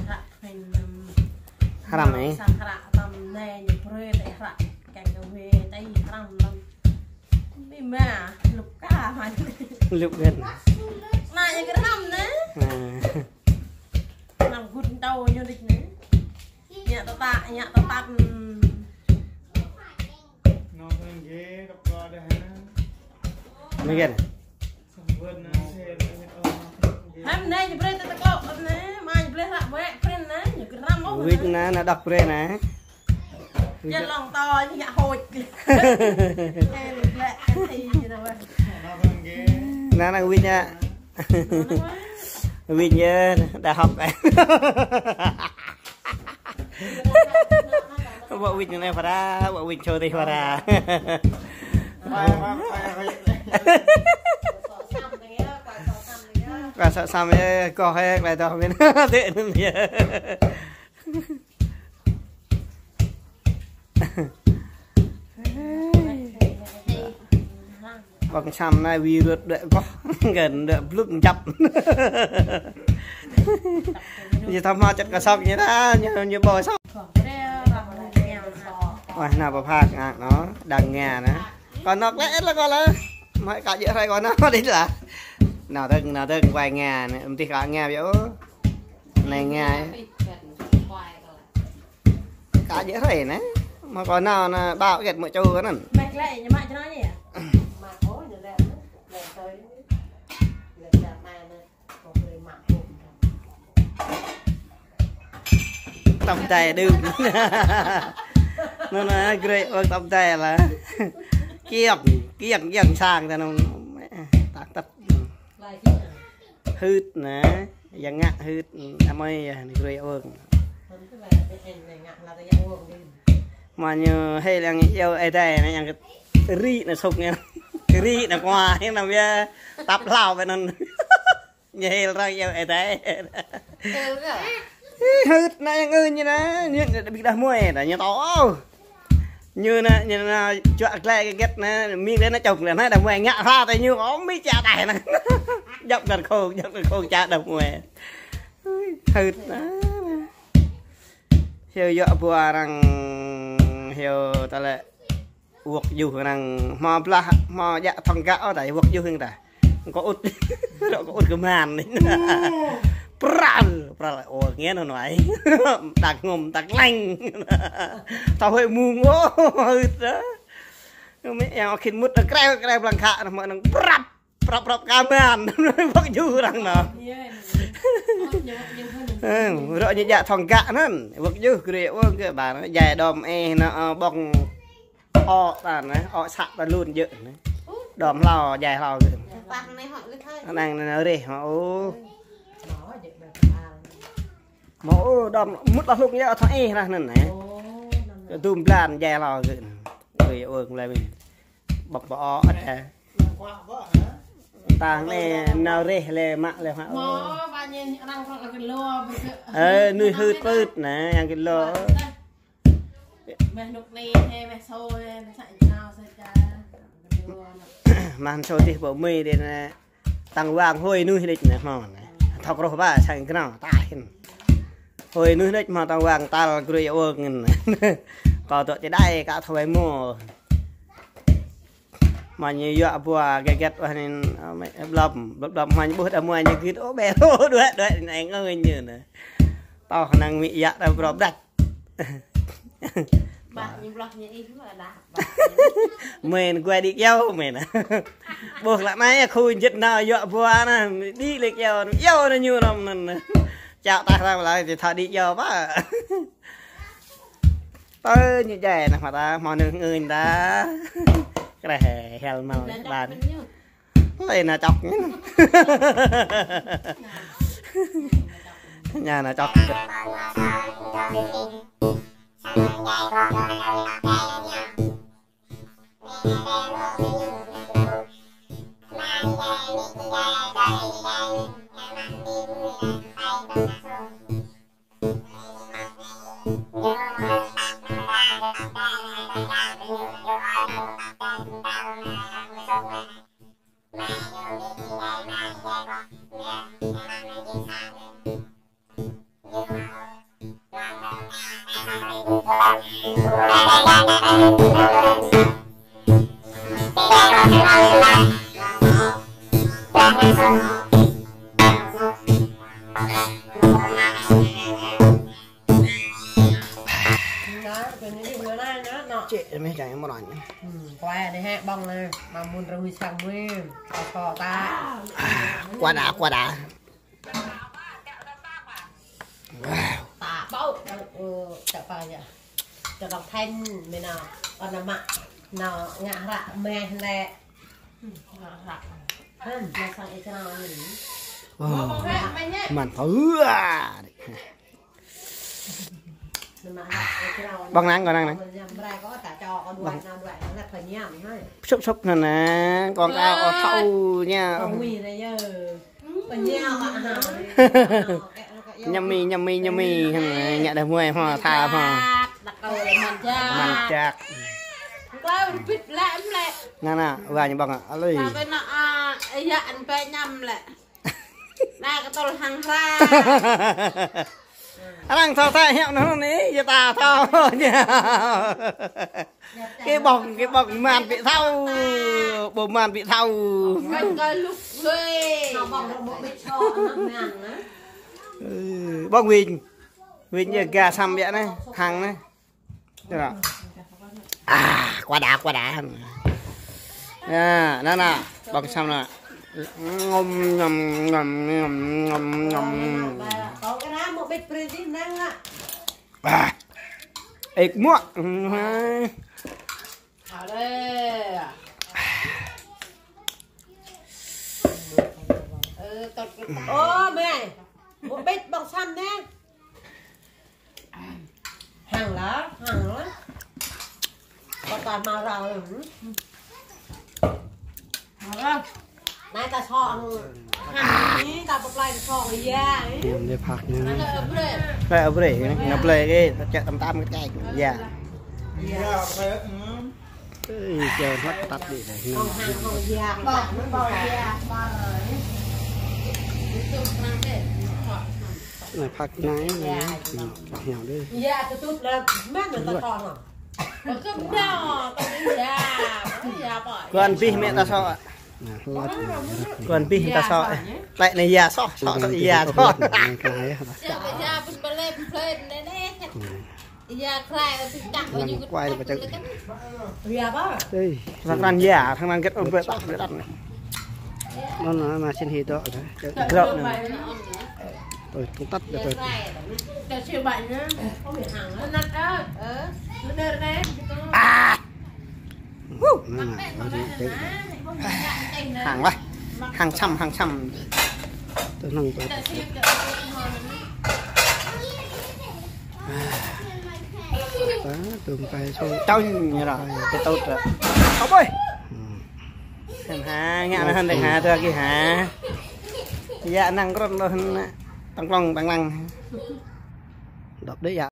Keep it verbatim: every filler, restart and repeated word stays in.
Hră thâo năm. Hrăm anai. Sang hră tăm anai ñu brơi tơ hră keng kơ wê tơ hrăm năm. Mĭ ma, lŭp ka mă. Lŭp găn. Anai ñu kơ hrăm anai. Ha. Năm gŭt tâo ñu đĭč anai. Ñu tơtă, ñu tơtă. Anai găn. Hăm anai, ñu brơi tơ tơklŏk anai, mă ñu brơi hră bĕ, print anai, ñu kơ hrăm ôh. Wĭt anai, anai đŏk brơi anai. Jăn lŏng tơ, ñu ngă hôč. Ê, lĕ, ê, ê, ê, ê. Anai, anai wĭt anai. Wĭt anai, đại học. Wă wĭt anai phara, wă wĭt čô tih phara. Kơ sŏ sam yơh, kơ hĕ, klai tŏ mĭn. Tĕ anŭn yơh. Ƀơ̆ng čăm anai wĭ rơ̆t đuaĭ boh, găn đuaĭ blŭk jăp. Ñu tơma čăt kơ sŏk ñu ta, ñu, ñu ƀơi sŏk. Wah, anai pơphak ngă anŭn, đang ngă anai. Kâo nŏk lĕ, ĕt lĕ kâo lĕ. Mă kâo djơ̆ hrơi kâo nŏk đĭč lah. Anai tơ̆ng, anai tơ̆ng, wai ngă anai, mơ̆n tih kâo ngă biă ôh. Anai ngă. Kâo djơ̆ hrơi anai. Mă kâo nao anai ƀâo gĕt mă čô kơ anŭn. Mă klĕ, ñu mă črơi ñu yơh. Tăm tai đưm. Anŭn anai, grê ôh tăm tai lah. Kiăng, kiăng, kiăng sang ta anŭn. Tăk tăk. Hưt anai, yang ngă hưt, amai yơh, anai grê ôh. Mă ñu hê lăng iâu ê tai anai, yang kơ ri anai sŭk anai. Ri anai kua, yang năm yơh, tăp hlâo ƀơi anŭn. Ñu hil răng iâu ê tai. Hil kơ? Ih, hưt anai yang ơi ñu anai, ñu, ñu ƀĭ đah muai, ta ñu tŏ. Ñu anai, ñu anai, čuă glai kơ gĕt anai, mĭn lĕ anai čŏng lĕ anai, đah muai ngă hla tơ ñu, ôh, mĭ ča tai anai. Djŏp găn không, djŏp găn không ča đah muai. Ui, hưt anai. Hiu yua ƀua arăng, hiu ta lĕ. Wơ̆k juh arăng hmâo blah, hmâo djă thŏng gă ôh ta, wơ̆k juh hăng ta. Kâo ŭt, rŏ kâo ŭt kơ man anai. Pral, pral, ơ, nghe anŭn wai. Tăk ngŏm, tăk leng. Tơhuai mơ̆ng, ơ, hưt dah. Mĭ yang khĭn mŭt, kreo, kreo blang khă, anŭn mơ̆ anŭn prăp, prăp, prăp kơ man. Wơ̆k juh arăng anŭn. Ơ, rŏ ñu djă thŏng gă anŭn. Wơ̆k juh, grê ôh, kơ ƀar, djai đom ê, anŭn, ơ, ƀơ̆ng. Ôh, ta anai, ôh, să ta lun djơ̆ anai. Đom hlâo, djai hlâo gơ̆. Anai anai reh, mă ôh. Mă ôh, đom mŭt lŏh hlŭk yơh, thâo ih rah anŭn anai. Dŭm blan, djai hlâo gơ̆. Ơi, ơi, kơ lĕ mĭn. Ƀơ̆ng ƀơ̆ ôh, ôh. Tang anai, nao reh lĕ, mă lĕ, mă ôh. Ơ, nuih hưt pưt anai, yang kơ lŏ. Meh nuk ni he, meh sô he, meh sa nao sa ča. Mah sô tih ƀu mui đê anai. Tăng wang hơi nuih đĕč anai hmâo anai. Thŏk rŏh ƀă sang kơnơ̆ng ta hin. Hơi nuih đĕč hmâo tăng wang tal grui ôh ngăn. Kâo tŏ ti đai kơ thâo wai mô. Mă ñu yua ƀua gĕt gĕt wah anai, ơ, mĕ, blŏm, blŏm, blŏm, mă ñu ƀuh đah muai ñu git, ôh, ƀe, ôh, đuaĭ, đuaĭ, anai ngơ ñu anai. Tŏ năng mĭ yă đah brŏm đăč. Ƀă ñu blŏh ñu ih mơ̆ đah. Mĕn guai đĭ kyâo mĕn. Ƀuh lă anai khu jĭt nao yua ƀua anai, đĭ lĕ kyâo, kyâo anai ñu anŭn anŭn. Čă tah răng lă, či thâo đĭ kyâo ƀă. Tơ ñu djai anai hmâo ta, hmâo nư ngơi ta. Kreh hel mal ban. Lơi nao čŏk ñu. Ñu nao čŏk. Čĕ meh čang mơ̆n. Hm, kuai anai hă ƀơ̆ng anai, mă mŭn rơwih sang mui, kơ kơ ta. Kuah đá, kuah đá. Ta ƀâo, ơ, ta pă yơh. Ta đŏk thanh, mơ̆n anai, ôn anai mă, anai ngă hră meh lĕ. Hm, anai sang ih čang anai. Ơ, măn thâo. Ƀơ̆ng năng, ƀơ̆ng năng, ƀơ̆ng năng. Sŭp sŭp anŭn anai, kông kâo ôh thâo ñu. Yummy, yummy, yummy, hă, ngă đah mui hă, tha hă. Măn jak. Anŭn anai, wa ñu ƀơ̆ng, alơi. Anai kơ tơl hăng hră. Arăng thâo tha hiăp anŭn anai, yua ta thâo ñu. Kơ ƀơ̆ng, kơ ƀơ̆ng măn ƀu thâo. Ƀơ̆ng măn ƀu thâo. Ơ, ƀơ̆ng wing. Wing ñu ga săm biă anai, hăng anai. Anai. A, kuah đá, kuah đá. Anai, anai, anai. Ƀơ̆ng săm anai. Ngŏm, ngŏm, ngŏm, ngŏm, ngŏm, ngŏm. A. Ĕk muă. Ơ, mơi. Mơ̆ ƀĕč ƀơ̆ng săm anai. Hăng lah, hăng lah. Kơ ta mă rau. Mă rau. Anai ta sŏ hăng. Hăng anai, ta pơplai ta sŏ yă. Anai phak anai. Anai ôh brơi. Anai ôh brơi, anai ôh brơi, ta čă tam tam kơ kĕ. Yă. Yă. Ơ, čơ hlăk tăt đi. Hăng, hăng, hăng yă. Anai phak anai, anai. Anai, heo dih. Yă, tơtŭt lah, mơ̆n ta sŏ hă. Kơ anai bih mă ta sŏ. Anai, hlăk. Kơ anai bih ta sŏ. Lĕ anai yă sŏ, sŏ, sŏ yă sŏ. Anai kơ anai yă. Anai, anai. Anai, anai. Ih, thâo krăn yă, thâo krăn gĕt ôn bĕ tăt bĕ tăt anai. Anŭn anai, anai sĭn hĭ dŏ anai. Grŏ anai. Ơi, tơ̆ng tăt dŏ tơ̆. A! Anai, anai, anai. Hăng lah. Hăng săm, hăng săm. Tơ̆ năng tơ̆. Tơ̆, tơ̆ mơkai sông. Tơ̆ ñu lah, tơ̆ tơ̆. Ơ, ƀơi. Hăng hă, ngă anŭn hă, tơ̆ kơ hă. Yă năng krŏn đôč hă. Tăng plŏng, tăng lăng. Dŏp đĕ yă.